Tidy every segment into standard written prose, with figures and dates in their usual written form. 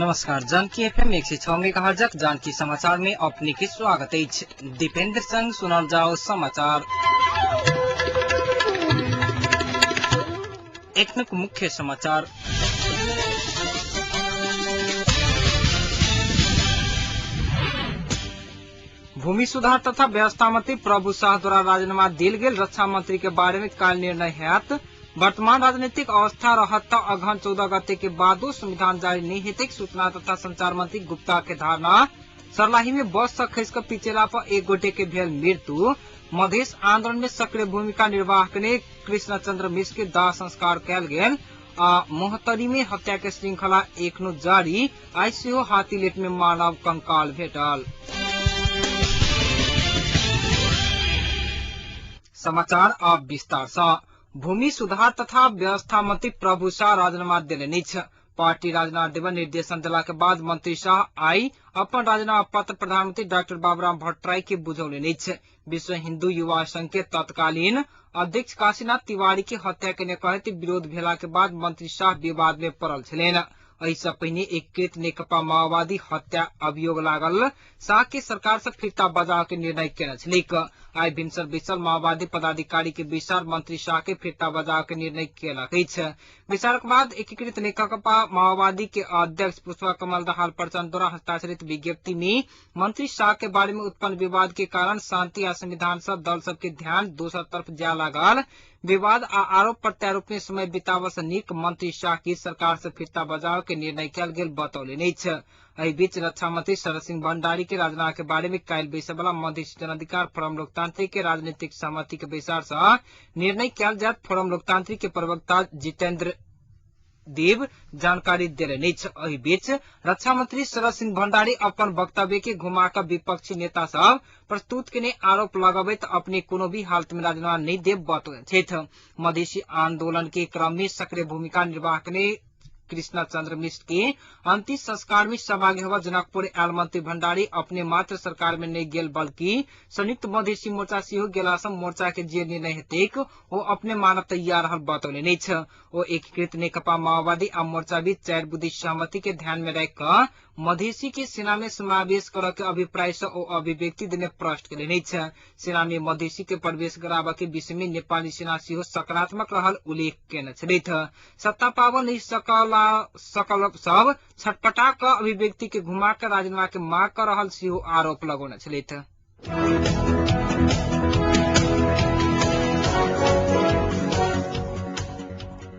नमस्कार, जानकी एफएम 106 मेगाहर्जक जानकी समाचार में अपने के स्वागत अछि। दीपेंद्र संग सुनल जाओ समाचार। एखनुक मुख्य समाचार। भूमि सुधार तथा व्यवस्था मंत्री प्रभु शाह द्वारा राजीनामा देल गेल रक्षा मंत्री के बारे में काल निर्णय हैत। वर्तमान राजनीतिक अवस्था रहत त अगहन 14 गते के बादो संविधान जारी नहीं हेतै, सूचना तथा संचार मंत्री गुप्ता के धारणा। सर्लाही में बस से खसि क पिचेला पर एक गोटे के भेल मृत्यु। मधेश आंदोलन में सक्रिय भूमिका निर्वाह कने कृष्ण चंद्र मिश्र के दाह संस्कार कयल गेल। आ मोहतरी में हत्या के श्रृंखला एखनो जारी, आइ सेहो हाथीलेट में मानव कंकाल भेटल। समाचार अब विस्तार सँ। भूमि सुधार तथा व्यवस्था मंत्री प्रभु शाह राजीनामा देलनि अछि। पार्टी राजीनामा देबय निर्देशन देला के बाद मंत्री शाह आइ अपन राजीनामा पत्र प्रधानमंत्री डाक्टर बाबूराम भट्टराई के बुझौलनि अछि। विश्व हिन्दू युवा संघ के तत्कालीन अध्यक्ष काशीनाथ तिवारी के हत्या केने कहैत विरोध भेला के बाद मंत्री शाह विवाद में पड़ल छलनि। एहि सँ पहिने एकीकृत नेकपा माओवादी हत्या अभियोग लागल शाह के सरकार से फिर्ता बजाव के निर्णय केने छलैक। आइ भिनसर बैसल माओवादी पदाधिकारी के बैसार मंत्री शाह के फिर्ता बजाव के निर्णय केलक अछि। बैसारक बाद एकीकृत नेकपा माओवादी के अध्यक्ष पुष्पा कमल दाहाल प्रचण्ड द्वारा हस्ताक्षरित विज्ञप्ति में मंत्री शाह के बारे में उत्पन्न विवाद के कारण शांति आ संविधान सँ दल सबके ध्यान दोसर तरफ जाय लागल। विवाद आ आरोप प्रत्यारोप में समय बिताबऽ सँ नीक मंत्री शाह की सरकार से फिर्ता बजाव के निर्णय कयल गेल बतौलनि अछि। एहि बीच रक्षा मंत्री शरद सिंह भंडारी के राजीनामा के बारे में काल्हि बैसय वाला मधेश जनअधिकार फोरम लोकतांत्रिक के राजनीतिक सहमति के बैसार सँ निर्णय कयल जायत। फोरम लोकतांत्रिक के प्रवक्ता जितेंद्र देव जानकारी देलनि अछि। एहि बीच रक्षा मंत्री शरद सिंह भंडारी अपन वक्तव्य के घुमा क विपक्षी नेता सब प्रस्तुत केने आरोप लगबैत अपने कोनो भी हालत में राजीनामा नहि देब बतौने छथि। मधेशी आंदोलन के क्रम में सक्रिय भूमिका निर्वाह केने कृष्ण चंद्र मिश्र के अंतिम संस्कार में सहभागी होवा जनकपुर आयल मंत्री भंडारी अपने मात्र सरकार में नहीं गेल बल्कि संयुक्त मधेशी मोर्चा सेहो गेला सँ मोर्चा के जे निर्णय हेतैक ओ अपने मानब तैयार रहल बतौलनि अछि। ओ एकीकृत नेकपा माओवादी आ मोर्चा बीच 4 बुद्धि सहमति के ध्यान में राखि क मधेशी के सेना में समावेश करऽ के अभिप्राय सँ ओ अभिव्यक्ति देने प्रश्न केलनि अछि। सेना में मधेशी के प्रवेश कराबऽ के विषय में नेपाली सेना सेहो सकारात्मक रहल उल्लेख केने छलथि। सत्ता पाबऽ नहि सकल सब छटपटा क अभिव्यक्ति के घुमा क राजीनामा के मांग क रहल सेहो आरोप लगौने छलथि।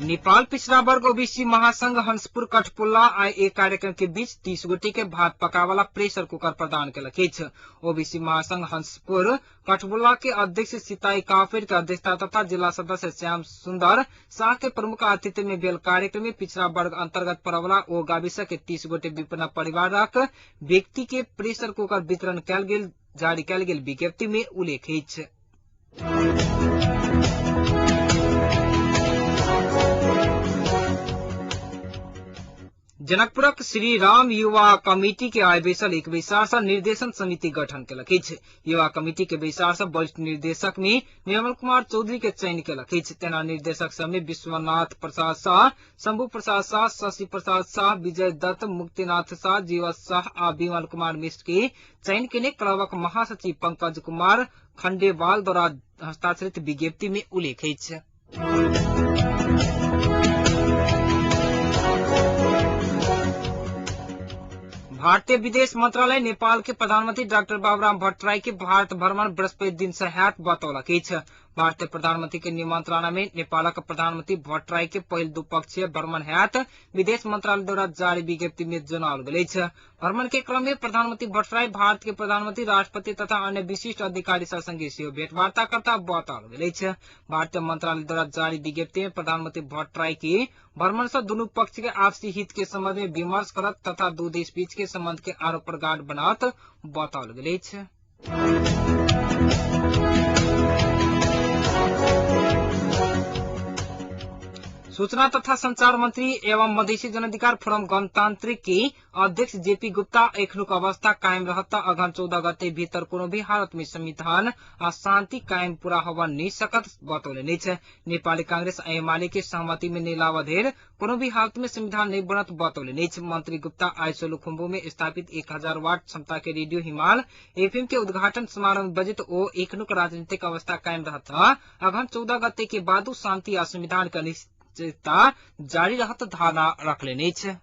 नेपाल पिछड़ा वर्ग ओबीसी महासंघ हंसपुर कठपुल्ला आइ एक कार्यक्रम के बीच 30 गोटे के भात पकावाला प्रेशर कुकर प्रदान केलक अछि। ओबीसी महासंघ हंसपुर कठपुल्ला के अध्यक्ष सीताई काफेर के अध्यक्षता तथा जिला सदस्य श्याम सुंदर शाह के प्रमुख आतिथ्य में भेल कार्यक्रम में पिछड़ा वर्ग अंतर्गत पड़वला ओ गाविस के 30 गोटे विपन्न परिवारक व्यक्ति के प्रेशर कुकर वितरण कयल गेल जारी कयल गेल विज्ञप्ति में उल्लेख अछि। जनकपुरक श्री राम युवा कमिटी के आइ बैसल एक बैसार सँ निर्देशन समिति गठन केलक अछि। युवा कमिटी के बैसार सँ वरिष्ठ निर्देशक में निर्मल कुमार चौधरी के चयन केलक अछि। तेना निर्देशक सब में विश्वनाथ प्रसाद शाह, शंभू प्रसाद शाह, शशि प्रसाद शाह, विजय दत्त, मुक्तिनाथ शाह, जीवन शाह आ विमल कुमार मिश्र के चयन केने क्लबक महासचिव पंकज कुमार खंडेवाल द्वारा हस्ताक्षरित विज्ञप्ति में उल्लेख अछि। भारतीय विदेश मंत्रालय नेपाल के प्रधानमंत्री डाक्टर बाबूराम भट्टराई के भारत भ्रमण बृहस्पति दिन से हैत बतौलक अछि। भारतीय प्रधानमंत्री के निमंत्रणा में नेपालक प्रधानमंत्री भट्टराई के पहिल द्विपक्षीय भ्रमण हैत विदेश मंत्रालय द्वारा जारी विज्ञप्ति में जनाओल गेल अछि। भ्रमण के क्रम में प्रधानमंत्री भट्टराई भारत के प्रधानमंत्री, राष्ट्रपति तथा अन्य विशिष्ट अधिकारी सब संगे सेहो भेंटवार्ता करता बताओल गेल अछि। भारतीय मंत्रालय द्वारा जारी विज्ञप्ति में प्रधानमंत्री भट्टराई के भ्रमण से दुनू पक्ष के आपसी हित के संबंध में विमर्श करत तथा दू देश बीच के संबंध के आरो प्रगाढ़ बनात बताओल गेल अछि। सूचना तथा संचार मंत्री एवं मधेसी जनअधिकार फोरम गणतांत्रिक के अध्यक्ष जेपी गुप्ता एखनुक अवस्था कायम रहता अघन 14 गते भीतर कोनो भी हालत में संविधान आ शांति कायम पूरा होवा नहीं सकत बतौले छ। नेपाली कांग्रेस एमाले के सहमति में नीलावधेर कोनो भी हालत में संविधान नहीं बनत बतौले छ। मंत्री गुप्ता आइ सोलुखुम्बु में स्थापित 1000 वाट क्षमता के रेडियो हिमाल एफएम के उद्घाटन समारोह में बजित ओ एखनुक राजनीतिक अवस्था कायम रहता अघन 14 गते के बादो शांति आ संविधान के अनिश्चितता जारी रहत धारणा रखले छ।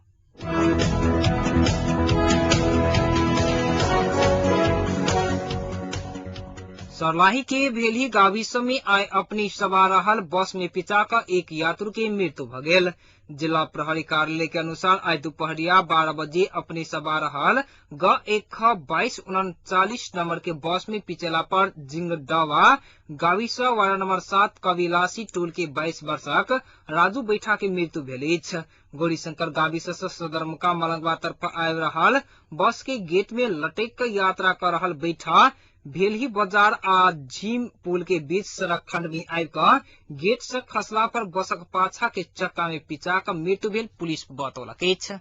सर्लाही के भेली गाविस में आइ अपनी सवार रहल बस में पिचा क एक यात्रु के मृत्यु भ गेल। जिला प्रहरी कार्यालय के अनुसार आइ दुपहरिया 12 बजे अपनी सवार रहल ग 1 ख 2239 नंबर के बस में पिचेला पर जिंगडवा गाविस वार्ड नंबर 7 कविलासी टोल के 22 वर्षक राजू बैठा के मृत्यु भेल अछि। गौरीशंकर गाविस से सदरमुकाम मलंगवा तरफ आबि रहल बस के गेट में लटैक क यात्रा कर रहल बैठा भेलही बाजार आ झीम पुल के बीच सड़क खंड में आबि क गेट से खसला पर बसक पाछा के चक्का में पिचा क मृत्यु भेल पुलिस बतौलक अछि।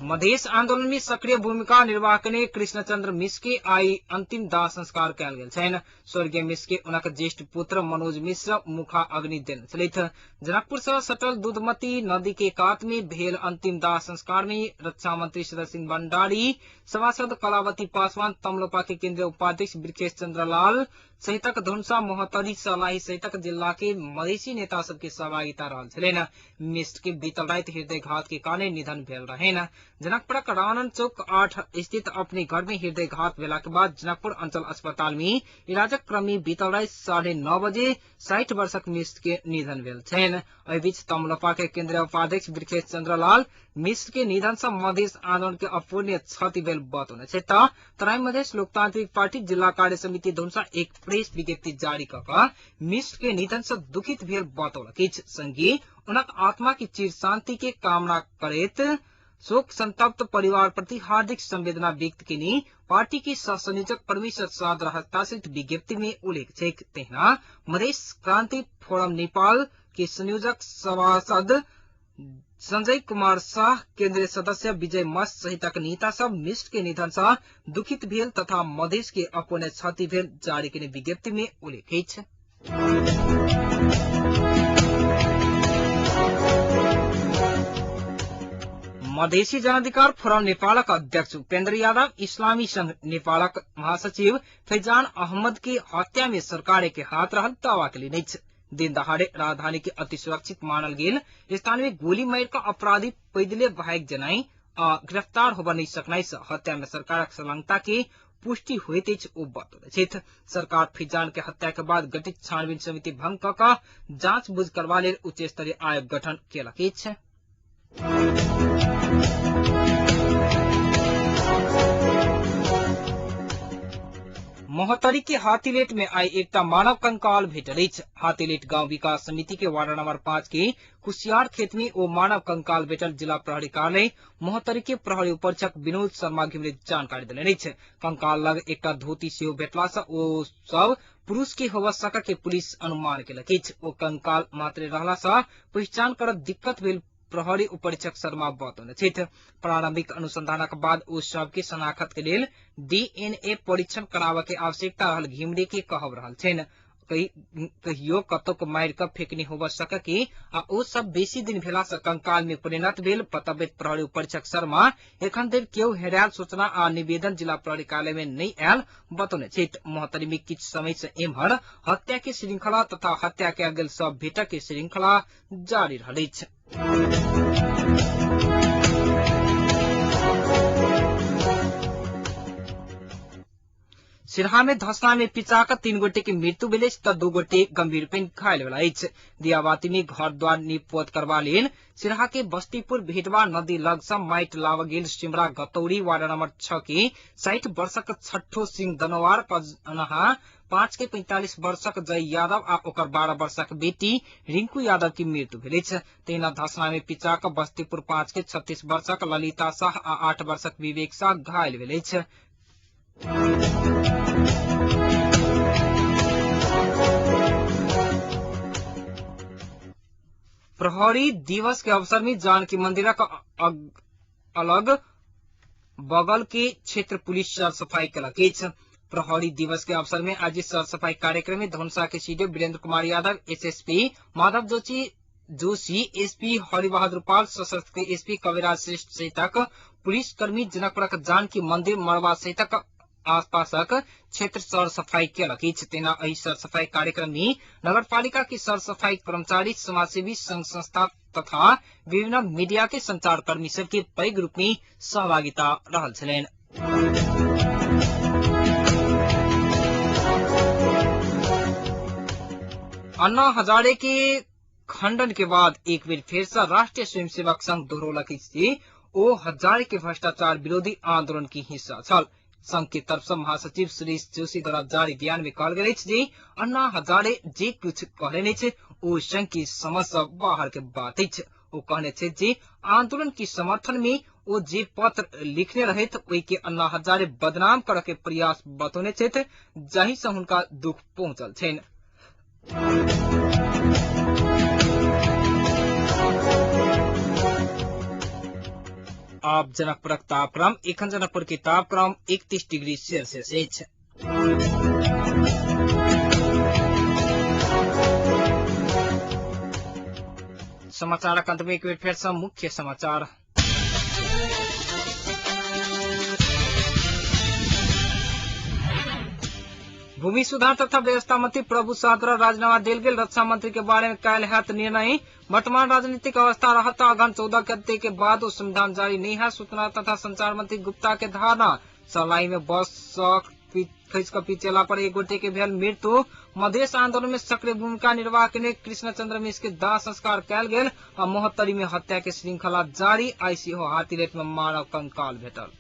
मधेश आंदोलन में सक्रिय भूमिका निर्वाह करने कृष्णचंद्र मिश्र के आई अंतिम दाह संस्कार कयल गेल छनि। स्वर्गीय मिश्र के उनक ज्येष्ठ पुत्र मनोज मिश्र मुखा अग्नि देने छलथि। जनकपुर से सटल दूधमती नदी के कात में भेल अंतिम दाह संस्कार में रक्षा मंत्री शरद सिंह भंडारी, सभासद कलावती पासवान, तमलोपा के केंद्रीय उपाध्यक्ष वृखेश चंद्र लाल सहितक धनुषा मोहतरी सलाही सहितक जिला के मधेसी नेता सबके सहभागिता रहल छलनि। मिश्र के बीतल राति हृदयघात के कारण निधन भेल रहनि। जनकपुरक रानन चौक 8 स्थित अपने घर में हृदयघात भेला के बाद जनकपुर अंचल अस्पताल में इलाजक क्रम में बीतल राति 9:30 बजे 60 वर्षक मिश्र के निधन भेल छनि। एहि बीच तमलोपा के केंद्रीय उपाध्यक्ष वृखेश चंद्र लाल मिश्र के निधन से मधेश आंदोलन के अपूर्णीय क्षति भेल बतौने छथि। त तराई मधेश लोकतांत्रिक पार्टी जिला कार्य समिति धनुषा एक प्रेस विज्ञप्ति जारी क क मिश्र के निधन से दुखित भेल बतौलक अछि। संगे उनक आत्मा की चिर शांति के कामना करैत शोक संतप्त परिवार प्रति हार्दिक संवेदना व्यक्त केने पार्टी के सहसंयोजक परमेश्वर साद हस्ताक्षरित विज्ञप्ति में उल्लेख छै। तहिना मधेश क्रांति फोरम नेपाल के संयोजक सभासद संजय कुमार शाह, केंद्रीय सदस्य विजय मस्त सहितक नेता सब मिश्र के निधन से दुखित भेल तथा मधेश के अपूर्ण क्षति भेल जारी केने विज्ञप्ति में उल्लेख अछि। मधेसी जनाधिकार फोरम नेपालक अध्यक्ष उपेन्द्र यादव इस्लामी संघ नेपालक महासचिव फैजान अहमद के हत्या में सरकार के हाथ रहल दावा के लिए दिन दहाड़े राजधानी के अति सुरक्षित मानल गेल स्थान में गोली मार क अपराधी पैदले भाग जनाई आ गिरफ्तार होब नहीं सकनाई से हत्या में सरकारक संलग्नता के पुष्टि होइत अछि ओ बतौने छथि। सरकार फैजान के हत्या के बाद गठित छानबीन समिति भंग क क जांच बुझ करबा लेल उच्च स्तरीय आयोग गठन केलक अछि। महोत्तरी के हाथीलेट में आई एकटा मानव कंकाल भेटल अछि। हाथीलेट गांव विकास समिति के वार्ड नंबर 5 के कुशियार खेत में ओ मानव कंकाल भेटल जिला प्रहरी कार्यालय महोत्तरी के प्रहरी उपरीक्षक विनोद शर्मा घिमिरे जानकारी देलनि अछि। कंकाल लग एकटा धोती सेहो भेटला से ओ सब पुरुष के होबय सकय के पुलिस अनुमान केलक अछि। ओ कंकाल मात्रे रहला से पहचान करब दिक्कत भेल प्रहरी उपरीक्षक शर्मा बतौने छथि। प्रारंभिक अनुसंधानक बाद ओ शव के शनाखत के लेल डीएनए परीक्षण कराबय के आवश्यकता रहल घिमिरे के कहब रहल छनि। कहियो कतौक मारि क फेकने होबय सकय के आ ओ सब बेसी दिन भेला से कंकाल में परिणत भेल बतबैत प्रहरी उपरीक्षक शर्मा एखन धरि केओ हेरायल सूचना आ निवेदन जिला प्रहरी कार्यालय में नहि आयल बतौने छथि। महोत्तरी में किछु समय से एम्हर हत्या के श्रृंखला तथा हत्या कयल गेल सब भेटक के श्रृंखला जारी रहल अछि। सिरहा में धसना में पिचा क 3 गोटे के मृत्यु भेल अछि त 2 गोटे गंभीर रूपेण घायल भेल अछि। दियाबाती में घर द्वार निपोत करबा लेल सिरहा के बस्तीपुर भेटवा नदी लग से माटि लाब गेल सिमरा गतौरी वार्ड नंबर 6 के 60 वर्षक छठो सिंह दनवार कजनहा 5 के 45 वर्षक जय यादव आ ओकर 12 वर्षक बेटी रिंकू यादव की मृत्यु भेल अछि। तहिना धसना में पिचा क बस्तीपुर 5 के 36 वर्षक ललिता शाह आ 8 वर्षक विवेक शाह घायल भेल अछि। प्रहरी दिवस के अवसर में जानकी मंदिरक अलग बगल के क्षेत्र पुलिस सरसफाई केलक अछि। प्रहरी दिवस के अवसर में आयोजित सरसफाई कार्यक्रम में धनुषा के CDO Virendra Kumar Yadav, SSP Madhav Joshi, SP Haribahadur Pal, सशस्त्र के एसपी कविराज श्रेष्ठ सहितक पुलिस कर्मी जनकपुरक जानकी मंदिर मरवा सहितक आसपासक क्षेत्र सरसफाई केलक अछि। तेना एहि सरसफाई कार्यक्रम में नगरपालिका के सरसफाई कर्मचारी, समाजसेवी संघ संस्था तथा विभिन्न मीडिया के संचारकर्मी सबके पैघ रूप में सहभागिता रहल छलनि। अन्ना हजारे के खंडन के बाद एक बेर फेर से राष्ट्रीय स्वयंसेवक संघ दोहरौलक अछि ओ हजारे के भ्रष्टाचार विरोधी आंदोलन की हिस्सा छल। संघ के तरफ से महासचिव सुरेश जोशी द्वारा जारी बयान में कहल गेल अछि जे अन्ना हजारे जे कुछ कहलनि अछि ओ संघ की समझ से बाहर के बात अछि। ओ कहने छथि जे आंदोलन के समर्थन में ओ जे पत्र लिखने रहथि ओहि के अन्ना हजारे बदनाम करऽ के प्रयास बतौने छथि, जाहि से हुनका दुख पहुंचल छनि। आप जनकपुरक तापक्रम। एखन जनकपुर के तापक्रम 31 डिग्री सेल्सियस अछि। समाचारक अंत में एक बेर फेर सँ मुख्य समाचार। भूमि सुधार तथा व्यवस्था मंत्री प्रभु शाह द्वारा राजीनामा देल गेल। रक्षा मंत्री के बारे में काल्हि हैत निर्णय। वर्तमान राजनीतिक अवस्था रहत अगहन 14 गते के बाद ओ संविधान जारी नहीं है। सूचना तथा संचार मंत्री गुप्ता के धारणा। सलाई में बस खसि कऽ पिचेला पर एक गोटे के भेल मृत्यु। मधेश आंदोलन में सक्रिय भूमिका निर्वाह केने कृष्ण चंद्र मिश्र के दाह संस्कार कयल गेल आ महोत्तरी में हत्या के श्रृंखला जारी। आईसीओ हाथीरेट में मानव कंकाल भेटल।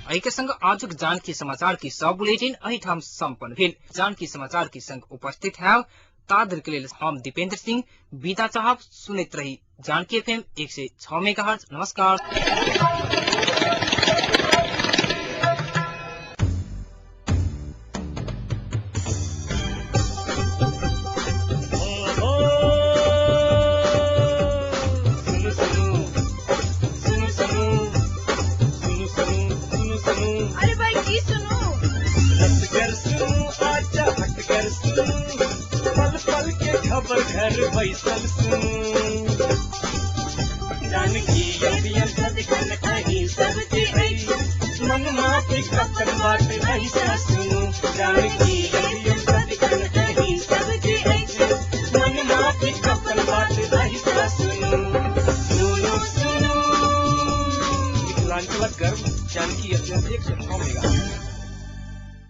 एहि के संग आजुक जानकी समाचार की सब बुलेटिन एहिठाम सम्पन्न भेल। जानकी समाचार के संग उपस्थित है तादर के लेल हम दीपेंद्र सिंह विदा चाहब। सुनैत रही जानकी एफएम 106 मेगाहर्ट्ज। नमस्कार। अरे भाई की सुनू, आजा हटकर सुनू, पल पल के खबर घर बैसल सुनू। जानकी अभियन सदिखन अहीं सबके अछि, मन माफी कतन बात अहीं।